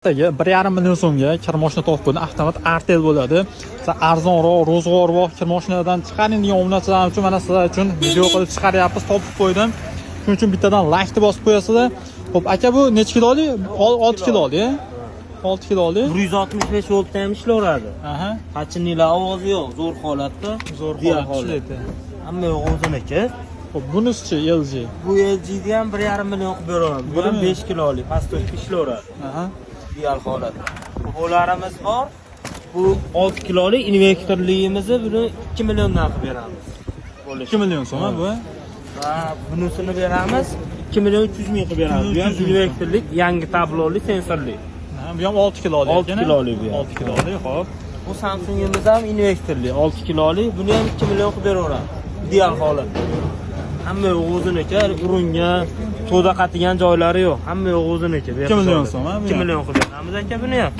Ertaga 1,5 million so'mga kir moshina topib qo'ydim. Avtomat Artel bo'ladi. Sizlar arzonroq, ro'zg'orvoq kir moshinadan chiqaring degan obunachilar uchun mana sizlar uchun video qilib chiqaryapmiz, topib qo'ydim. Shuning uchun bittadan laykni bosib qo'yasizlar. Xo'p, aka, bu necha kilolik? 6 kilolik. 6 kilolik. 165 voltda ham ishlayveradi. Hachinliklar, ovozi yo'q, zo'r holatda. Zo'r Ideal holat ishlaydi. Hamma yo'q o'ziniki. Xo'p, bunisichi, LG? Bu LG'ni ham 1,5 million qilib beraman. Bu ham 5 kilolik, pastokka ishlayveradi. Ideal holat. Bularimiz bor. Bu 6 kilolik invertorligimizni, buni 2 milliondan qilib beramiz. 2 million so'm, ha, bu? Ha, bunisini beramiz. 2 million 300 ming qilib beramiz. Bu ham 300 ming. Invertorlik, yangi tabloli, sensorli. Ha, bu ham 6 kilolik 6 ekan, a? Kilolik bu ham. 6 kilolik, xo'p. Bu Samsungimiz ham invertorli, 6 kilolik. Buni ham 2 million qilib beraveramiz. Ideal holat. Hamma yo'q o'ziniki, uringan, to'da qatigan joylari yo'q. Hamma yo'q o'ziniki. 2 million so'm, ha, bu 2 ham? Million qilib beramiz, aka, buni ham.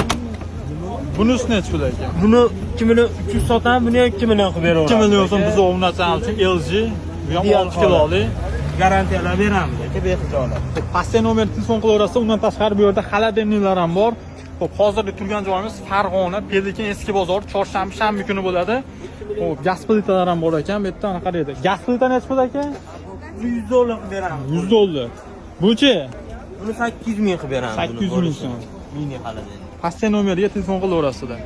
Bunisi nechi pul, aka? Buni 2 million 300 sotamiz, buni ham 2 million qilib beraveramiz. 2 million so'm aka. biz obunachilar uchun LG, bu ham Ideal 6 kilolik. Garantiyalar beramiz, aka, bexijolat. Pastda nomer telefon qilaverasiz. Undan tashqari bu yerda холодильник lar ham bor. Xo'p, hozirgi turgan joyimiz Farg'ona, Pelikan eski bozor, chorshanba, shanba kuni bo'ladi. Xo'p, gaz plitalar ham bor ekan, bu yerda anaqa deydi. Gaz plita nechi pul, aka? 100 dollar qilib beramiz. 100 dollar. Buchi? Buni 800 ming qilib beramiz. 800 ming so'm. Mini холодильник. Pastda nomerga telefon qilaverasizlar.